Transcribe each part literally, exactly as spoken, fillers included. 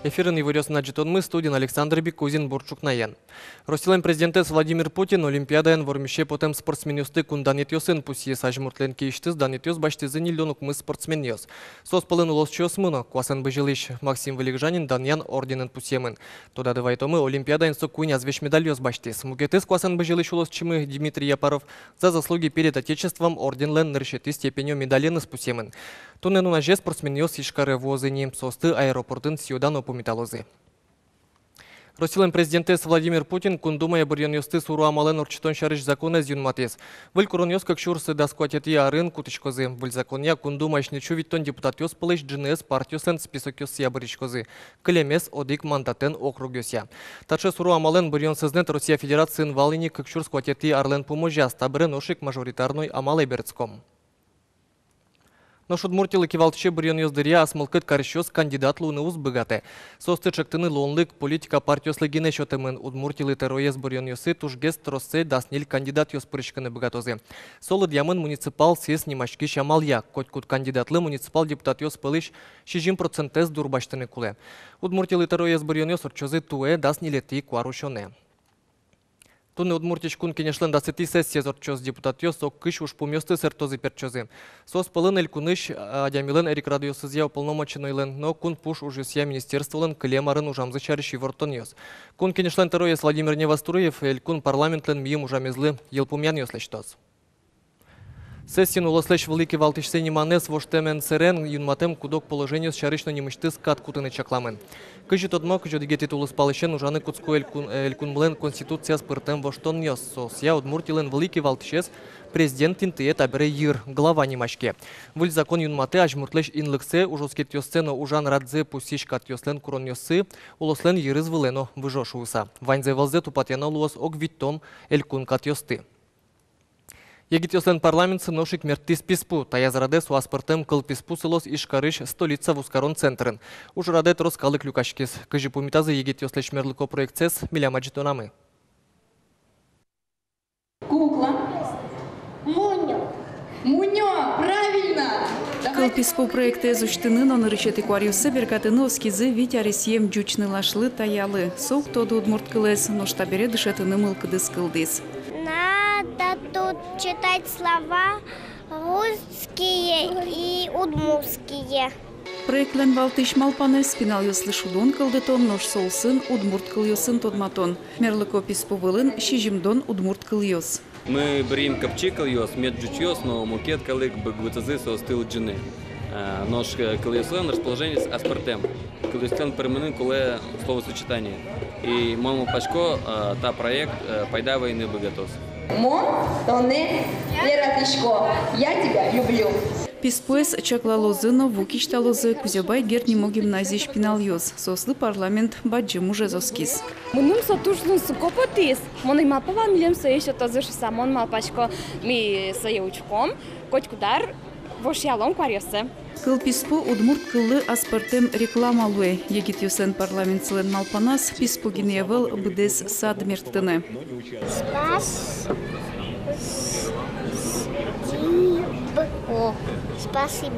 Эфирын «Иворъёс» но ӝытонмы, студиын Александр Бикузин. Бур ӵукнаен. Россилэн президентэз Владимир Путин Олимпиадаын вормисе потэм спортсменъёсты кун данъетъёсын пусйиз. Азьмуртлэн киысьтыз данъетъёс басьтӥзы ньыльдон укмыс спортсменъёс. Соос пӧлын улосчиосмы но. Куасэн бызьылӥсь Максим Вылегжанин Данъян орденэн пусъемын. Тодады вайытомы, Олимпиадаын со куинь азвесь медальёс басьтӥз. Мукетыз куасэн бызьылӥсь улосчимы Дмитрий Япаров «За заслуги перед Отечеством» орденлэн нырысетӥ степенё медаленыз пусъемын. Туннэ нуназе спортсменъёс Ижкаре вуозы ни, соосты аэропортын сӥё-дано пумиталозы. Россилэн президентэз Владимир Путин Кун Думае быръёнъёсты суро амалэн ортчытон сярысь законэз юнматӥз. Выль куронъёс кык сюрс дас куатетӥ арын кутӥськозы. Выль законъя Кун Думаысь ньыльсю витьтон депутатъёс пӧлысь ӝыныез партиослэн списокъёссыя быръиськозы, кылемез одӥг мандатэн округъёсъя. Таӵе суро амалэн быръён сӧзнэт Россия Федерациын вал ини кык сюрс куатетӥ арлэн пумозяз. Табере нош ик мажоритарной амалэ берытском. Нош Удмуртилы кивалтӥсе быръёнъёс дыръя ас мылкыд карисьёс кандидат луыны уз быгатэ. Соосты ӵектыны луонлык политика партиослы гинэ сётэмын. Удмуртилы тӧроез быръёнъёсы тужгес троссэ дас ньыль кандидатъёс пыриськыны быгатозы. Со лыдъямын муниципал съезд нимаськись амалъя. Котькуд кандидатлы муниципал депутатъёс пӧлысь сизьым процентэз дурбасьтыны кулэ. Удмуртилы тӧроез быръёнъёс ортчозы туэ, дас ньылетӥ куарусёнэ. Туннэ Удмуртиысь Кун Кенешлэн дасэтӥ сессиез ортчоз. Депутатъёс ог кызь ужпумъёсты сэрттозы-пертчозы. Соос пӧлын Элькунысь, а, адямилэн эрикрадъёсызъя уполномоченнойлэн но Кун пуш ужъёсъя министерстволэн кылем арын ужамзы сярысь ивортонъёс. Кун Кенешлэн тӧроез Владимир Невоструев Элькун парламентлэн мийым ужамезлы йылпумъянъёс лэсьтоз. Сессиын улослэсь вылӥ кивалтӥсьсэ ниманэз воштэмен сэрен юнматэм куд-ог положениос сярысь но нимысьтыз кат кутыны чакламын. Кызьы тодмо, кызь одӥгетӥ тулыспалысен ужаны кутско Элькун-, Элькунмылэн Конституцияз пыртэм воштонъёс. Соосъя Удмуртилэн вылӥ кивалтӥсез президент интые табере йыр, глава нимаське. Выль закон юнматэ азьмуртлэсь инлыксэ, ужоскетъёссэ но ужан радзэ пусйись катъёслэн куронъёссы улослэн йырыз вылэ но выжо шуыса. Ваньзэ-валзэ тупатъяно луоз ог витьтон элькун катъёсты. Егитъёслэн парламентсы нош ик мерттӥз писпу. Таяз радэ со аспӧртэм кылписпу сылоз Ижкарысь «Столица» вузкарон центрын. Ужрадэ трос калык люкаськиз. Кызьы пумитазы егитъёслэсь мерлыко проектсэс, милям адӟытонамы. Кукла. Мунё. Мунё, правильно! Давай. Кылписпу проектэз усьтыны но нырысетӥ куаръёссэ беркатыны оскизы вить аресъем ӟуч нылашлы Таялы. Со уг тоды удмурт кылэз, нош табере дышетыны мылкыдыз кылдӥз. Надо тут читать слова русские и удмуртские. Проектлэн валтӥсь малпанэз — пиналъёслы шудон кылдытон, нош соосын удмурт кылъёсын тодматон. Мерлыко писпу вылын сизьымдон удмурт кылъёс. Ми быръим капчи кылъёс, мед ӟучъёс но мукет калык быгатозы соосты лыдӟыны. Э, нош, э, кылъёслэн расположениез аспӧртэм. Кылъёслэн пӧрмыны кулэ словосочетание. И мон малпасько, э, та проект, э, пайда вайыны быгатоз. Мон тонэ яратӥсько. Я тебя люблю. Писпуэз чаклалозы но ву кисьталозы Кузебай Герд нимо гимназиысь пиналъёс. Соослы парламент бадӟым ужез оскиз. Мыным со туж тунсыко потӥз. Мон ӧй малпа вал, милем сое сётозы шуыса. Мон малпасько, ми сое учком, котькуд ар вошъялом куаръёссэ. Кылписпу удмурт кыллы аспӧртэм реклама луэ. Егитъёслэн парламентсылэн малпаназ писпу гинэ ӧвӧл, быдэс сад мерттыны. Спас-, с-, с-, ди-, б-, о. Спасибо.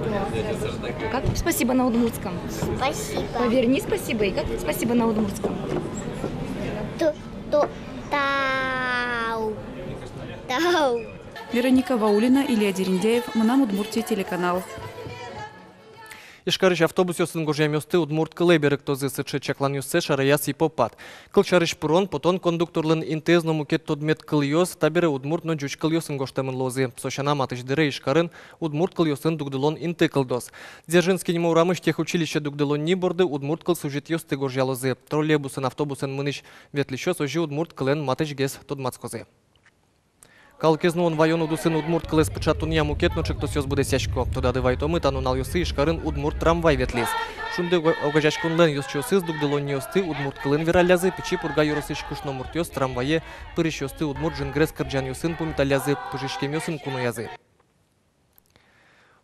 Как спасибо на удмуртском? Спасибо. Поверни спасибо. И как спасибо на удмуртском? Т-, то-, тау. Тау. Вероника Ваулина, Илья Дерендяев, «Мынам Удмуртие» телеканал. Ижкарысь автобусъёсын гожъямъёсты удмурт кылэ берыктозы. Сыӵе чакланъёссэ шараяз ИПОПАТ. Кылсярысь, пырон-потон, кондукторлэн интыез но мукет тодмет кылъёс табере удмурт но ӟуч кылъёсын гожтэмын луозы. Со сяна, матысь дыре Ижкарын удмурт кылъёсын дугдылон инты кылдоз. Дзержинский нимо урамысь техучилище дугдылонни борды удмурт кыл сюжетъёсты гожъялозы. Троллейбусэн, автобусэн мынӥсь-ветлӥсьёс озьы удмурт кылэн матысьгес тодматскозы. Калыкез нуон-ваён удысын удмурт кылэз пыӵатонъя мукет но ӵектосъёс быдэсъясько. Тодады вайтомы, та нуналъёсы Ижкарын удмурт трамвай ветлӥз. «Шунды» ог-, огазеяськонлэн ёзчиосыз дугдылонниосты удмурт кылын вераллязы, Пичи Пурга ёросысь кышномуртъёс трамвае пырисьёсты удмурт жингрес кырӟанъёсын пумиталлязы, пыжиськемъёсын куноязы.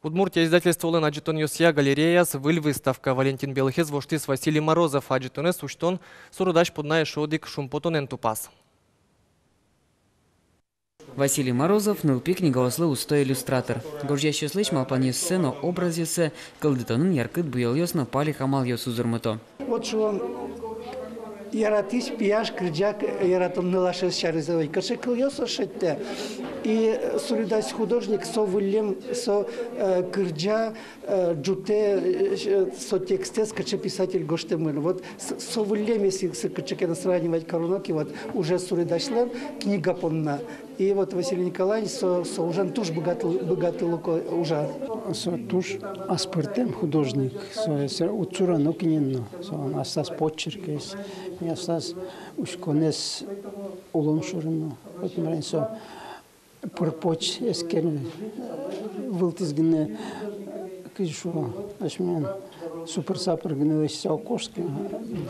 «Удмуртия» издательстволэн адӟытонъёсъя галереяяз выль выставка. Валентин Белыхез воштӥз Василий Морозов. Адӟытонэз усьтон суредась понна эшшо одӥг шумпотонэн тупаз. Василий Морозов — нылпи книгаослы усто иллюстратор. Гожъясьёслэсь малпанъёссэ но образъёссэ кылдытонын яркыт буёлъёс но палих амалъёс узырмыто. Вот шуом, яратӥсь пияш кырӟа к-, яратон нылашез сярысь, ой, кыӵе кылъёс со шедьтэ. И суредась художник со выллем, со, э, кырӟа, э, ӝутэ, э, со текстэз, кыӵе писатель гожтэмын. Вот с-, со выллем, если с-, кыӵе ке но сравнивать кароно ке, вот уже суредасьлэн книга понна. И вот Василий Николаевич со, со ужен туж быгатыл-, быгатылыко ужа. Со туж аспӧртэм художник, со, со уд сура нокинэн но, со аслаз почеркез, и аслаз учконэз улон шоры но. Вот мар ини со пыр-поч эскер, вылтӥз гинэ, кызьы шуо, асьмелэн супыр-сапыр гинэ лэсьтыса уг кошкы,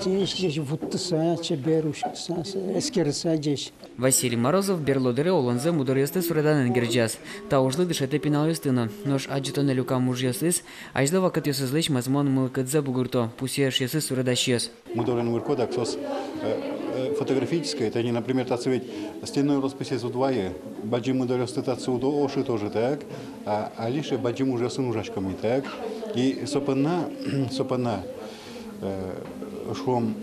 ӟеч, ӟеч вуттыса, чебер учкыса, эскерыса ӟеч. Василий Морозов берло дыре улонзэ мудоръёсты суреданэн герӟаз. Та ужлы дышетэ пиналъёсты но. Нош адӟытонэ люкам ужъёсыз азьло вакытъёсызлэсь мӧзмон мылкыдзэ бугырто, пусъё эшъёсыз суредасьёс. Мудорен выркод ак соос, э, э, фотографической, тани, например, татчы ведь стенной росписез уд вае, бадӟым мудоръёсты татчы уд ошы тоже, так? А, али сыӵе бадӟым ужъёсын ужаськом ини, так? И со понна, со понна, э, шуом,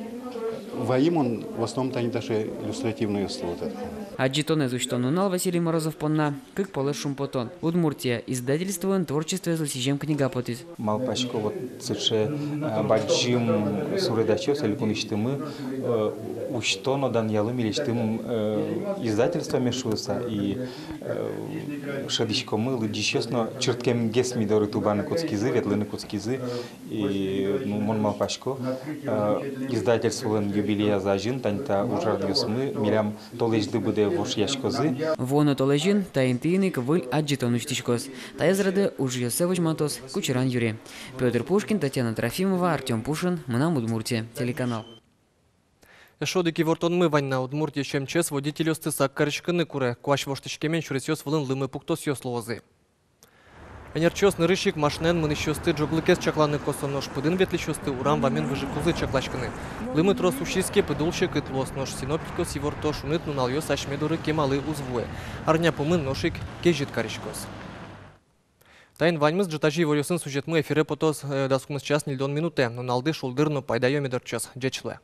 вайи мон в основном тани таӵе иллюстративнойёсты вот это. Адӟытонэз усьтон нунал Василий Морозов понна кык полэс шумпотон. «Удмуртия» издательствоын творчествоезлы сӥзем книга потӥз. Малпасько, вот сыӵе, э, бадӟым суредасьёс элькунысьтымы, э, усьто но данъяло милесьтым, э, издательствоме шуыса, и, э, шӧдӥськомы, лыдӟисьёс но чырткемгес ми доры тубаны кутскизы, ветлыны кутскизы. И, ну, мон малпасько, э, издательстволэн юбилеяз азьын тани та ужрадъёсмы милям толэзьлы быдэ вошъяськозы. Вуоно толэзьын та интыын ик выль адӟытон усьтӥськоз. Таяз радэ ужъёссэ возьматоз Кучеран Юрий. Пётр Пушкин, Татьяна Трофимова, Артём Пушин, «Мынам Удмуртие» телеканал. Эшшо одӥг ивортонмы вань на. Удмуртиысь МЧС водительёсты сак кариськыны куре. Куазь воштӥськемен сюресъёс вылын лымы пуктосъёс луозы. Ӧнерчиос нырысь ик машинаен мынӥсьёсты ӝоглыкез чакланы косо, нош пыдын ветлӥсьёсты урам вамен выжыкузы чакласькыны. Лымы трос усиз ке, пыд ул секыт луоз, нош синоптикъёс ивортто: шуныт нуналъёс асьме доры кемалы уз вуэ. Арня пумын нош ик кезьыт кариськоз. Таин ваньмыз. Ӝытазе иворъёсын сюжетмы эфире потоз, э, дас укмыс час ньыльдон минутэ. Нуналды шулдыр но пайдаё мед ортчоз. Ӟеч луэ.